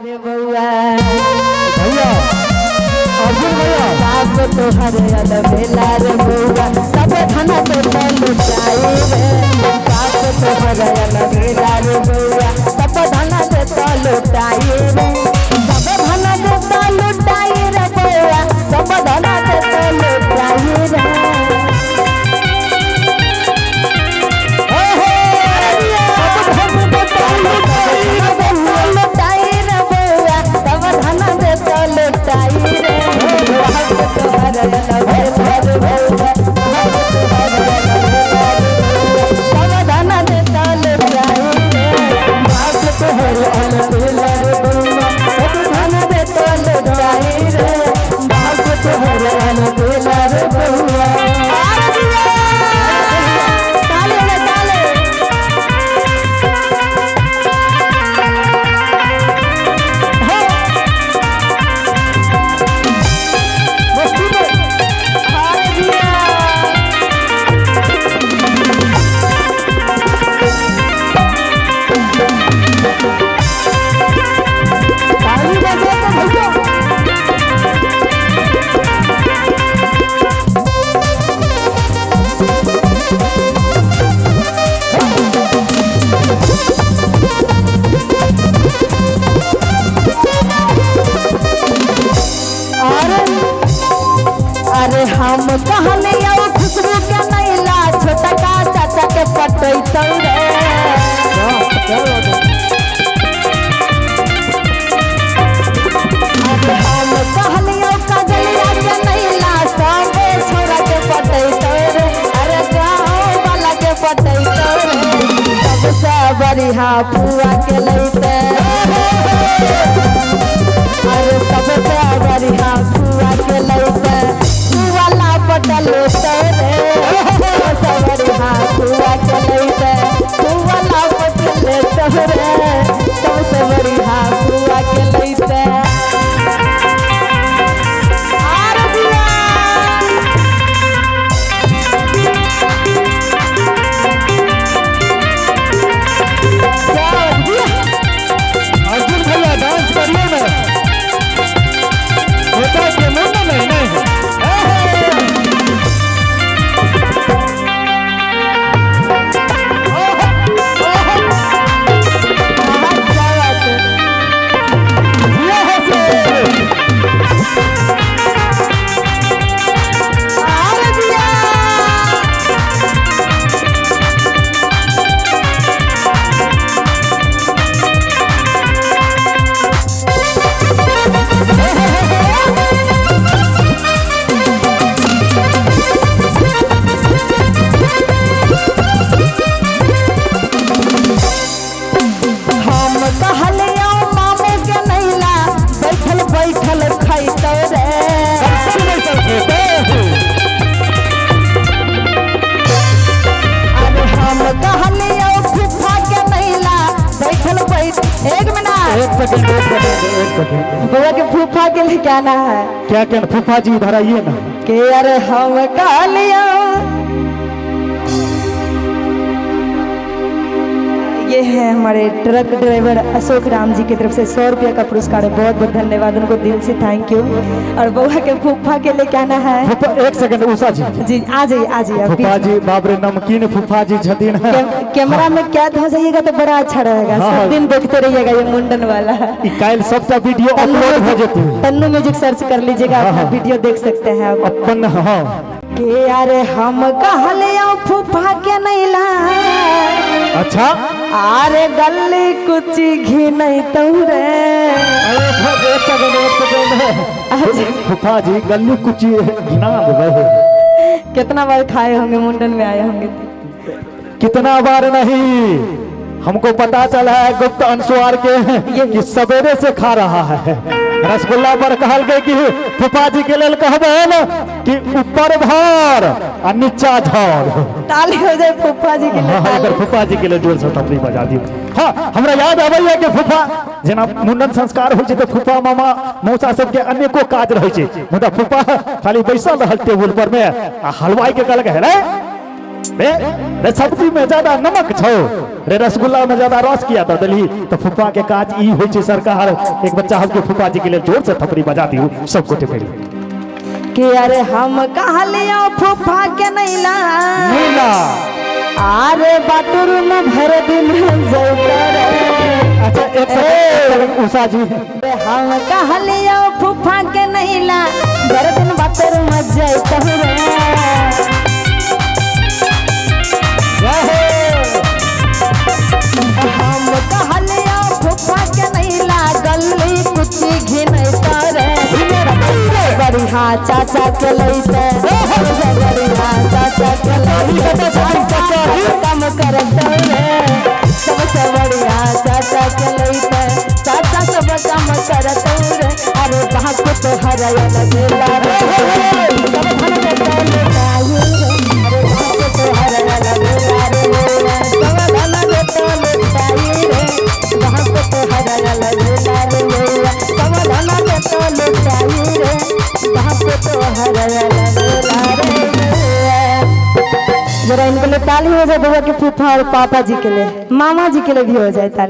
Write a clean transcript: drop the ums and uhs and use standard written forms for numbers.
रे बउआ भैया अर्जुन भैया बाप तोहर अलबेला रे बउआ सब धन के लुटाई रे बाप तोहर अलबेला रे बउआ सब धन के लुटाई रे सब धन के लुटाई रे बउआ सब धन के लुटाई रे लुटाई रे बउआ सब धन के लुटाई रे बाप तोहर अलबेला रे बउआ बाप तोहर अलबेला रे बउआ सब धन के लुटाई रे बाप तोहर अलबेला रे बउआ सब धन के लुटाई रे बाप तोहर अलबेला रे बउआ ताली में ताली। मस्ती में हाय जिया। ताली बजाओ तो भैया। अरे अरे हम कहने आओ खुशबू के नैला छोटा का चाचा के पटैतौ रे। क्या क्या बात है? अरे हम कहने आओ काजलिया के नैला सब छोरा के पटैतौ रे। अरे गाँव वाला के पटैतौ रे सबसे बढ़िया फुआ के लैते। अरे सबसे बढ़िया फुआ के लैते फुआ ला पटल रे सबसे बढ़िया फुआ के लैते फुआ ला पटल रे सबसे बढ़िया फुआ के लैते। आर दिया। क्या दिया? अर्जुन भैया डांस करिए ना। होता के मुंह में नहीं है। आहा, क्या बात है। जिया हसे। आर दिया। हम कहलियो मामू के नैला बैठल बैठल खैतौ रे। बैठल बैठल खेते हो। अरे हम कहलियो फूफा के नैला बैठल बैठ एक मिनट एक सेकंड एक सेकंड एक सेकंड। बउआ के फूफा के लिए क्या ना है क्या कहना फूफा जी इधर आइए ना। के अरे हम कहलियो ये है हमारे ट्रक ड्राइवर अशोक राम जी की तरफ से 100 रुपये का पुरस्कार है। बहुत बहुत धन्यवाद उनको, दिल से thank you. और बउआ के फूफा के लिए क्या ना है फूफा एक सेकंड उषा जी। जी आ जाइए आ जाइए आप फूफा बीच जी बाप रे नमकीन फूफा जी छथिन। कैमरा में कैद हो जाइएगा तो बड़ा अच्छा रहेगा। हाँ, हाँ। सब दिन देखते रहिएगा ये मुंडन वाला। ई काल्हि सबटा वीडियो अपलोड हो जेतै। तन्नू म्यूजिक सर्च कर लीजिएगा, हाँ, अपना हाँ। वीडियो देख सकते हैं आप। अपन हाँ के अरे हम कहले आओ फूफा के नैला अच्छा अरे गली कुची घी नहीं तौरे। अरे एक सेकंड एक सेकंड। अच्छा। फूफा जी गल्ली कुची घिना देबै। कितना बार खाए होंगे मुंडन में आए होंगे तो। कितना बार नहीं हमको पता चला है गुप्त अनुसार के कि सवेरे से खा रहा है रसगुल्ला पर कहल गए कि फूफा जी के लेल कहबै न कि ऊपर भार आ नीचा झाड़। ताली हो जाए फूफा जी के लिए हाँ ताली। अगर फूफा जी के लिए जोर से थपड़ी बजा दियौ। हाँ हमरा याद आबैया कि फूफा जेना मुंडन संस्कार होइ छै तऽ फूफा मामा मौसा सबके अनेको काज रहै छै मुदा फूफा खाली बैसल रहल टेबुल पर में आ हलवाई के कहलक हे रे रे रे सब्जी में ज्यादा नमक छौ, रे रसगुल्ला में ज्यादा रस किया दऽ देलही। तो फूफा के काज ई होइ छै सरकार। एक बच्चा हमके फूफा जी के लिए जोर से थपड़ी बजा दियो सब गोटे मिल कि अरे हम कहलियो फूफा के नैला नीला। अरे बाथरूम भर दिन जैता रे। अच्छा एक सेकंड उषा जी, हम कहलियो फूफा के नैला भर दिन बाथरूम जैता रे। हम कहलियो फूफा के नैला गली कुची घिनैता रे। बढ़िया चाचा के लैते, बढ़िया चाचा के लैते, काम करते रे। सबसे बढ़िया चाचा के लैते, चाचा सब काम करते रे। अरे बाप तो हरयल गेला रे, सब धन देते लुटाई रे। अरे बाप तो हरयल गेला रे, सब धन देते लुटाई रे। बाप तो हरयल गेला रे, सब धन देते लुटाई रे। बाप तो हरयल गेला रे। जरा इनके लिए ताली हो जाए, बउआ के फूफा और पापा जी के लिए, मामा जी के लिए भी हो जाए ताली।